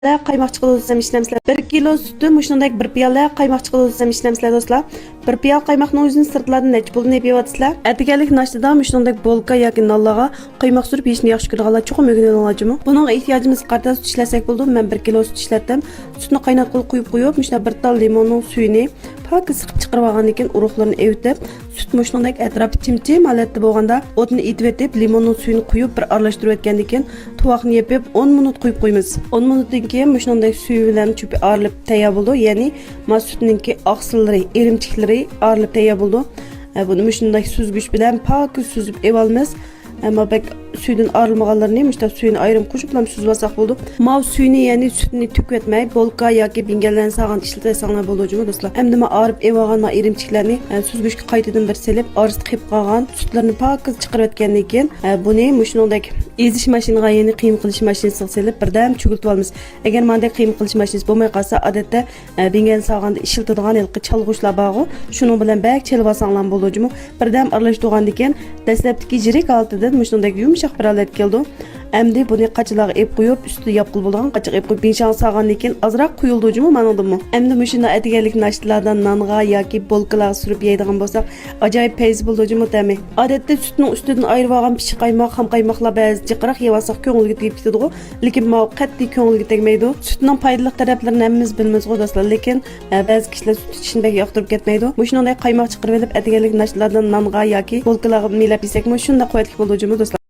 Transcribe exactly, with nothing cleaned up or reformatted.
قايماق چىقىدۇ دېسەم ئىشىنەمسىلەر؟ بىر كىلو سۈتتىن مۇشۇندەك بىر پىيالە قايماق چىقىدۇ دېسەم ئىشىنەمسىلەر، دوستلار؟ بىر پىيالە قايماقنىڭ ئۆزىنى سىرتلاردىن نەچچە پۇلدىن ئېلىپ يەۋاتىسىلەر؟ ئەتىگەنلىك ناشتىدا مۇشۇندەك بولكا ياكى نانلارغا قايماق سۈرۈپ يېيىشنى ياخشى كۆرىدىغانلار چوقۇم ئۆگىنىۋېلىڭلار جۇمۇ. بۇنىڭغا ئېھتىياجىمىزغا قارىتا سۈت ئىشلەتسەك بولىدۇ. مەن بىر كىلو سۈت ئىشلەتتىم. سۈتنى قايناتقىلى قۇيۇپ قويۇپ، مۇشۇنداق بىر تال لىموننىڭ سۈيىنى پاكىز سىقىپ چىقىرىپ ئالغاندىن كېيىن، ئۇرۇقلىرىنى ئېۋىتىپ، سۈت مۇشۇندەك ئەتراپى چىم-چىم ھالەتتە بولغاندا، ئوتنى ئېتىۋېتىپ، لىموننىڭ سۈيىنى قۇيۇپ، بىر ئارىلاشتۇرۇۋەتكەندىن كېيىن، تۇۋاقنى يېپىپ، ئون مىنۇت قويۇپ قويىمىز. ئون مىنۇتتىن كېيىن مۇشۇنداق سۈيى بىلەن چۆپى ئارىلىپ تەييار بولىدۇ. يەنى، ما سۈتنىڭكى ئاقسىللىرى، ئىرىمچىكلىرى ئارىلىپ تەييار بولىدۇ. ئە، بۇنى مۇشۇنداق سۈزگۈچ بىلەن پاكىز سۈزۈپ ئېلىۋالىمىز. ئەمما بەك سۈيىدىن ئايرىلمىغانلىرىنى مۇشۇنداق سۈيىنى ئايرىم قوشۇپلا سۈزۈۋالساق بولىدۇ. ماۋۇ سۈيىنى، يەنى سۈتنى تۆكۈۋەتمەي، بولكا ياكى بىڭگەنلەرنى سالغان ئىشلىتىۋەتسەڭلار بولىدۇ جۇمۇ دوستلار. ئەمدى ما ئايرىپ ئېلىۋالغان ما ئىرىمچىكلەرنى، ئە، سۈزگۈچكە قايتىدىن بىر سېلىپ، ئارىسىدا قېلىپ قالغان سۈتلىرىنى پاكىز چىقىرىۋەتكەندىن كېيىن، ئە، بۇنى مۇشۇنىڭدەك ئېزىش ماشىنىغا، يەنى قىيما قىلىش ماشىنىسىغا سېلىپ، بىردەم چۆگۈلتۈۋالىمىز. ئەگەر ماندەك قىيما قىلىش ماشىنىسى بولماي قالسا، ئادەتتە ئە، بىڭگەن سالغاندا ئىشلىتىدىغان ھېلىقى چالغۇچلار بارغۇ، شۇنىڭ بىلەن بەك چېلىۋالساڭلارمۇ بولىدۇ جۇمۇ. بىردەم ئارىلاشتۇرغاندىن كېيىن، دەسلەپتىكى يىرىك ھالىتىدىن مۇشۇندەك يۇمشاق بىر ھالەتكە كېلىدۇ. ئەمدى بۇنى قاچىلارغا ئېلىپ قويۇپ، ئۈستىدە ياپقىلى بولىدىغان قاچىغا ئېلىپ قويۇپ، بىڭشاڭ سالغاندىن كېيىن ئازراق قۇيۇلىدۇ جۇمۇ مانىڭدىنمۇ. ئەمدى مۇشۇنداق ئەتىگەنلىك ناشتىلاردا نانغا ياكى بولكىلارغا سۈرۈپ يەيدىغان بولساق، ئاجايىپ پەيزى بولىدۇ جۇمۇ تەمى. ئادەتتە سۈتنىڭ ئۈستىدىن ئايرىۋالغان پىششىق قايماق، خام قايماقلار بەزى جىقراق يەۋالساق كۆڭۈلگە تېگىپ كېتىدىغۇ. لېكىن ماۋۇ قەتئىي كۆڭۈلگە تەگمەيدۇ. سۈتنىڭ پايدىلىق تەرەپلىرىنى ھەممىمىز بىلىمىزغۇ دوستلار، لېكىن، ئە، بەزى كىشىلەر سۈت ئىچىشنى بەك ياقتۇرۇپ كەتمەيدۇ. مۇشۇنىڭدەك قايماق چىقىرىۋېلىپ، ئەتىگەنلىك ناشتىلاردىن نانغا ياكى بولكىلارغا مىلەپ يېسەكمۇ شۇنداق قۇۋۋەتلىك بولىدۇ جۇمۇ دوستلار.